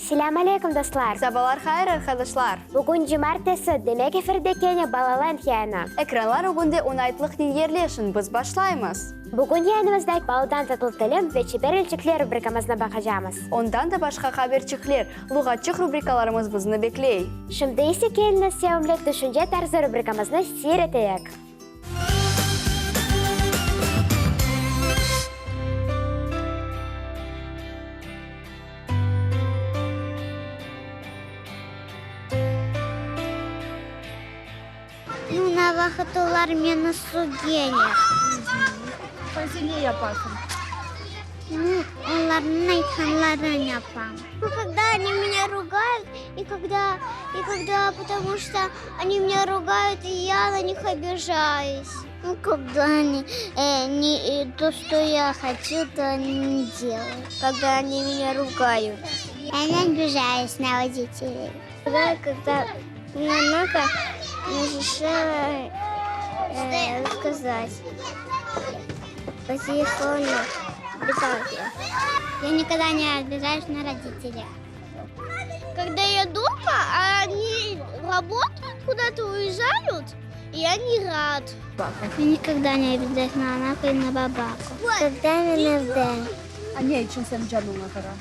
Selâm aleyküm, dostlar! Sabalar hayır, arqadaşlar! Bugün cumartesi, demek efirde kene Balaland yayını. Ekranlar ögünde oñaytlıqnen yerleşin, biz başlaymız! Bugün yayınımızda Baldan tatlı tilim ve Çeber elçikler rubrikamıznı baqacamız. Ondan da başqa haberçikler, Luğatçıq rubrikalarımız bizni bekley. Şimdi ise keliñiz sevimli Tüşünce tarzı rubrikamıznı seyir eteyik. Nu, ne vaqıt olar meni sögeler. Soñ sen ne yapasıñ? Nu, olarnıñ aytqanlarını yapam. Nu, kogda oni menya rugayut, i kogda, i kogda, potomu çto oni menya rugayut, i ya na nih obijayus. Nu, kogda oni ne to, çto ya hoçu, to oni ne delayut. Kogda oni menya rugayut. Ya ne obijayus na roditeley. Kogda namnogo razrešila rasskazat po telefonu Ya nikogda ne obijayus na roditeley. Kogda ya doma, a oni rabotayut, kuda-to uezzhayut, ya ne rad. Ya nikogda ne obijayus na anaku i na babaku. Kogda men evde. A ne içün seniñ canıñ ağıra?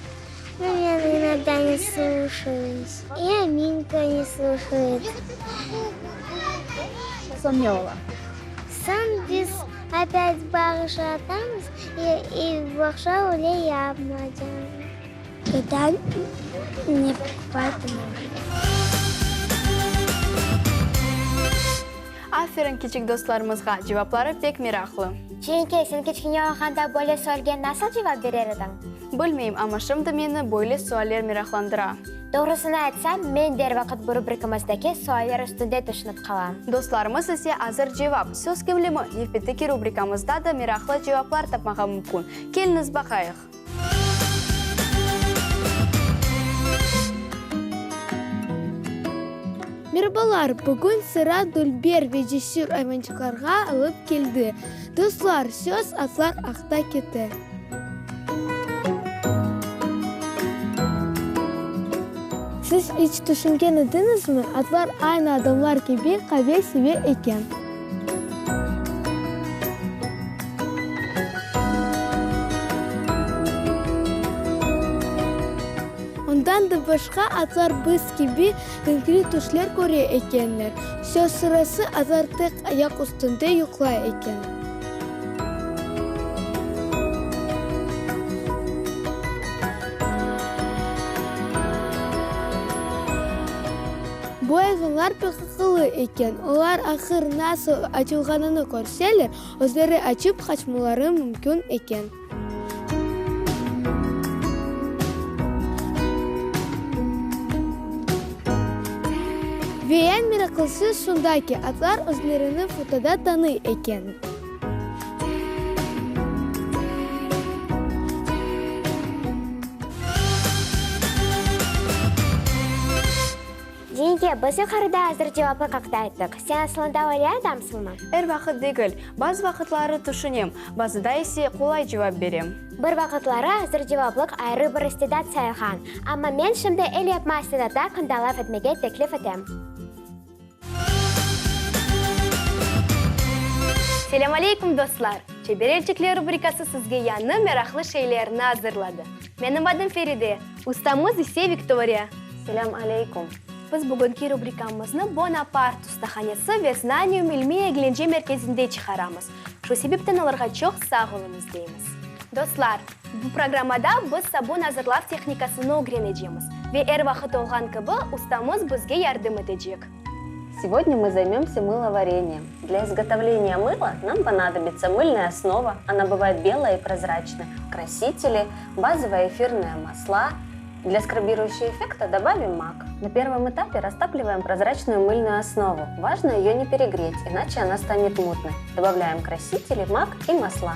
Men inogda ne sluşayus. I Aminka ne sluşayet. Soñ ne ola? Soñ biz opât bağışatamız i bağşa öyle yapmadım. Kogda ne pokupayut mojno. Aferin kiçik dostlarımızğa, cevapları pek meraqlı. Çünki sen kiçkene olğanda böyle sualge nasıl cevap berer ediñ? Bilmeyim, amma şimdi meni böyle sualler meraqlandıra. Doğrusını aytsam, men de er vaqıt bu rubrikamızdaki sualler üstünde tüşünip qalam. Dostlarımız ise azır cevap, söz kimlimi, nevbetteki rubrikamızda da meraqlı cevaplar tapmağa mümkün. Keliñiz baqayıq. Merbalar, bugün sıra dülber ve cesür ayvançıqlarğa alıp keldi. Dostlar, söz atlar aqta kete. Siz iç tüşüngen ediñizmi, atlar aynı adamlar kibi qave seve eken? Ondan da başqa, atlar biz kibi renkli tüşler köre ekenler. Söz sırası, atlar tek ayaq üstünde yuqlay eken. Bu ayvanlar pek aqıllı eken, olar ahır nasıl açılğanını körseler, özleri açıp qaçmaları mümkün eken. Ve eñ meraqlısı şunda ki, atlar özlerini fotoda tanıy eken. Yenge, biz yuqarıda azır cevaplıq aqta ayttıq. Sen asılında öyle adamsıñmı? Er vaqıt degil. Bazı vaqıtları tüşünem, bazıda ise qolay cevap berem. Bir vaqıtları azır cevaplıq ayrı bir istidat sayılğan. Amma men şimdi el yapma istidatı aqqında laf etmege teklif etem. Selâm aleykum, dostlar! Çeber elçikler rubrikası sizge yañı meraqlı şeylerni azırladı. Menim adım Feride, ustamız ise Viktoriya. Selâm aleykum! Biz bugünki rubrikamıznı Bonapart ustahanesi ve Znanium ilmiy-eglence merkezinde çıqaramız. Şu sebepten olarğa çoq sağ oluñız deymiz. Dostlar, bu programmada biz sabun azırlav tehnikasını ögrenecemiz ve er vaqıt olğan kibi ustamız bizge yardım etecek. Сегодня мы займемся мыловарением. Для изготовления мыла нам понадобится мыльная основа, она бывает белая и прозрачная, красители, базовое эфирное масла. Для скрабирующего эффекта добавим мак. На первом этапе растапливаем прозрачную мыльную основу. Важно ее не перегреть, иначе она станет мутной. Добавляем красители, мак и масла.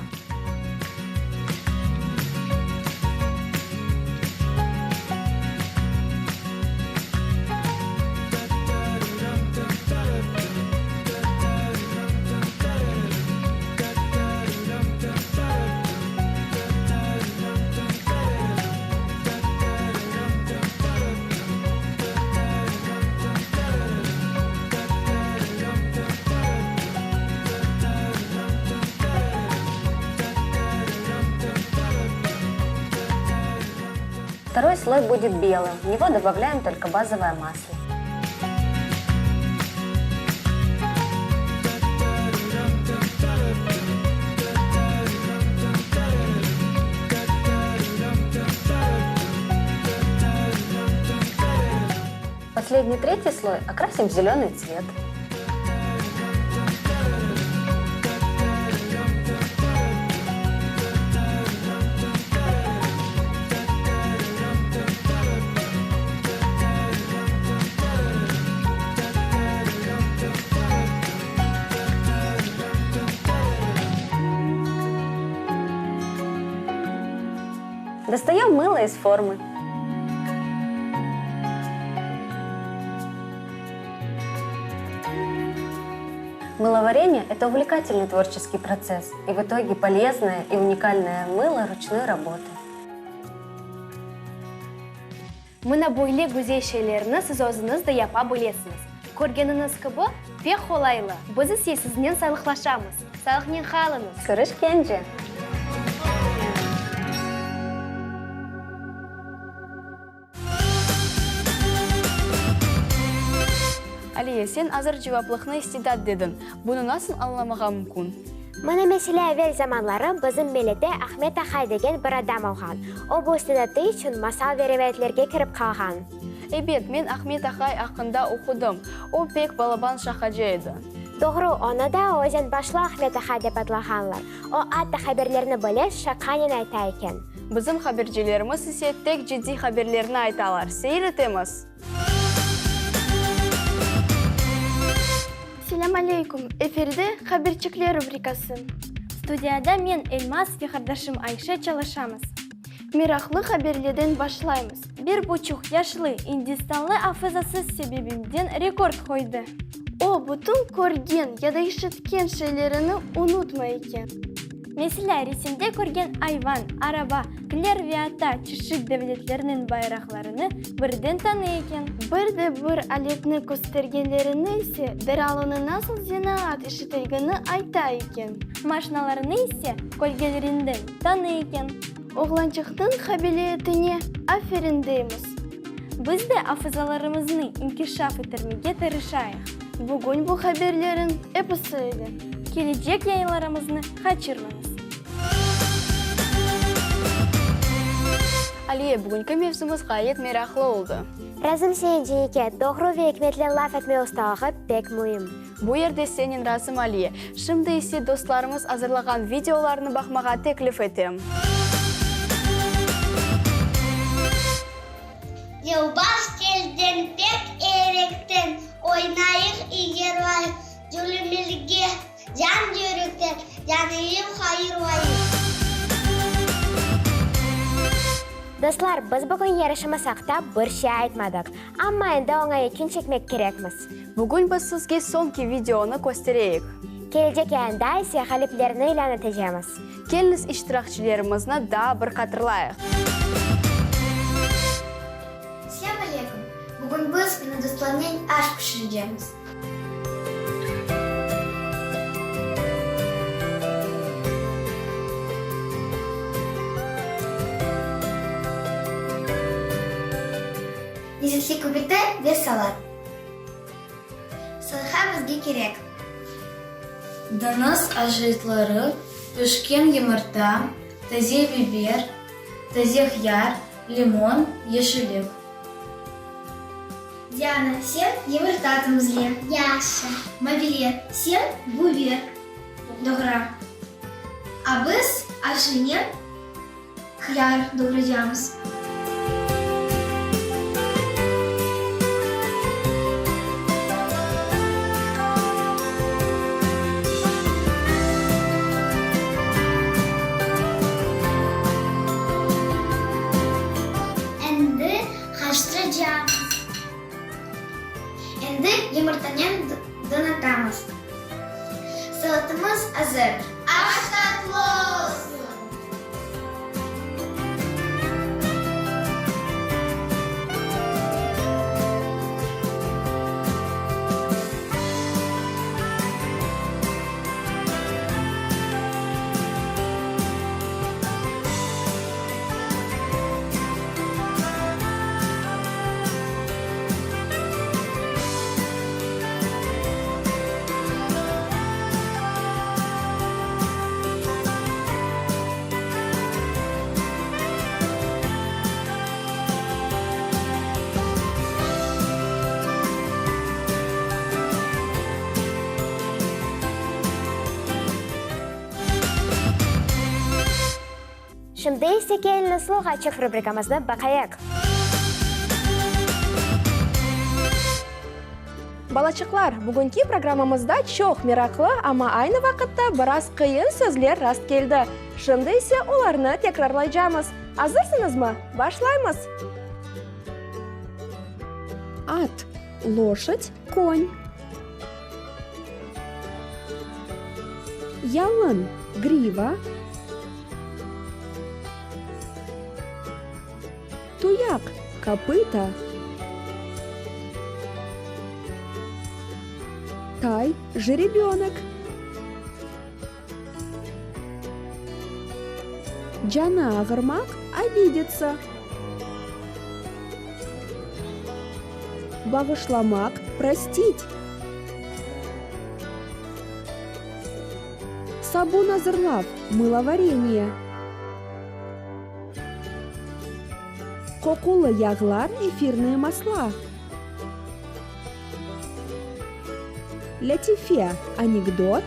Второй слой будет белым, в него добавляем только базовое масло. Последний третий слой окрасим в зеленый цвет. Достаем мыло из формы. Мыловарение – это увлекательный творческий процесс и в итоге полезное и уникальное мыло ручной работы. Mına böyle güzel şeylerni siz özüñiz de yapa bilesiñiz. Körgeniñiz kibi, pek qolaylı. Biz ise siznen sağlıqlaşamız. Sağlıqnen qalıñız! Körüşkence! Aliye, sen azırcevaplıqnı istidat dediñ. Bunı nasıl añlamağa mümkün? Mına meselâ evel zamanları bizim mellede Ahmet ahay degen bir adam olğan. O bu istidatı içün masal ve rivayetlerge kirip qalğan. Ebet, men Ahmet ahay aqqında oqudım. O pek balaban şaqacı edi. Doğru, onı da Özenbaşlı Ahmet ahay dep adlağanlar. O atta haberlerni bile şaqanen ayta eken. Bizim habercilerimiz ise tek ciddiy haberlerni aytalar. Seyir etemiz! Selâm aleyküm! Efirde Haberçikler rubrikası. Studiyada men, Elmaz, ve qardaşım Ayşe çalışamız. Meraqlı haberlerden başlaymız. Bir buçuq yaşlı indistanlı afızası sebebinden rekord qoydı. O, bütün körgen ya da işitken şeylerini unutmay eken. Meselâ, resimde körgen ayvan, araba, kler ve atta çeşit devletlerniñ bayraqlarını birden tanıy eken. Bir de bir aletni köstergenlerini ise deral onı nasıl zenaat işitilgini ayta eken. Maşinalarnı ise kölgelerinden tanıy eken. Oğlançıqnıñ qabiliyetine aferin deymiz. Biz de afızalarımıznı inkişaf ettirmege tırışayıq. Bugün bu haberlerin episi edi. Kelecek yayınlarımıznı qaçırmañız. Aliye, bugünki mevzumız ğayet meraqlı oldı. Razım senen, Cenike, doğru ve ikmetli laf etme ustalığı pek müim. Bu yerde senen razım, Aliye. Şimdi ise dostlarımız azırlağan videolarnı baqmağa teklif etem. Yılbaş kelden pek erekten, Oynayıq yırlayıq cümlemizge, Can yürekten Yañı yıl hayırlayıq! Dostlar, biz bugün yarışımız aqta bir şey aytmadıq. Amma endi oña yekün çekmek kerekmiz. Bugün biz sizge soñki videonı köstereyik. Kelecek yayında ise ğaliplerni ilân etecemiz. Keliñiz iştirakçilerimizni daa bir hatırlayıq. Selâm aleyküm! Bugün biz meni dostlarnen aş pişirecemiz. Lezzetli köbete ve salat. Salha bizge kerek. Deñiz aşaytları, pişken yımırta, taze biber, taze hıyar, limon, yeşillik. Diana, sen yımırta temizle. Yahşı. Mavile, sen biber doğra. A biz Ayşenen hıyar doğraycamız. Endi qaştıracamız. Endi yımırtanen donatamız. Salatımız azır. Aş tatlı olsun! Şimdi ise keliñiz Luğatçıq rubrikamıznı baqayıq. Balaçıqlar, bugünki programmamızda çoq meraqlı, amma aynı vaqıtta biraz qıyın sözler rast keldi. Şimdi ise olarnı tekrarlaycamız. Azırsıñızmı? Başlaymız! At, loşadь, konь. Yalın, griva. Tuyaq, kopıto. Tay, jerebönok. Canı ağırmaq, obidetsa. Bağışlamaq, prostit. Sabun azırlav, mılovareniye. Qoqulı yağlar, efirnıye masla. Lâtife, anekdot.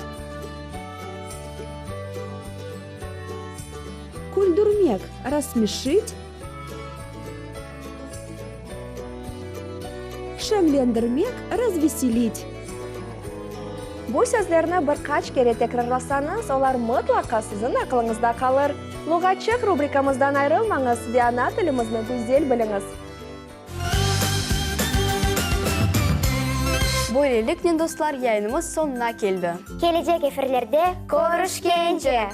Küldürmek, rassmeşit. Şeñlendirmek, razveselit. Bu sözlerni bir qaç kere tekrarlasañız, olar mıtlaqa siziñ aqılıñızda qalır. Luğatçıq rubrikamızdan ayrılmañız ve ana tilimizni güzel biliñiz. Böyleliknen, dostlar, yayınımız soñuna keldi. Kelecek efirlerde körüşkence!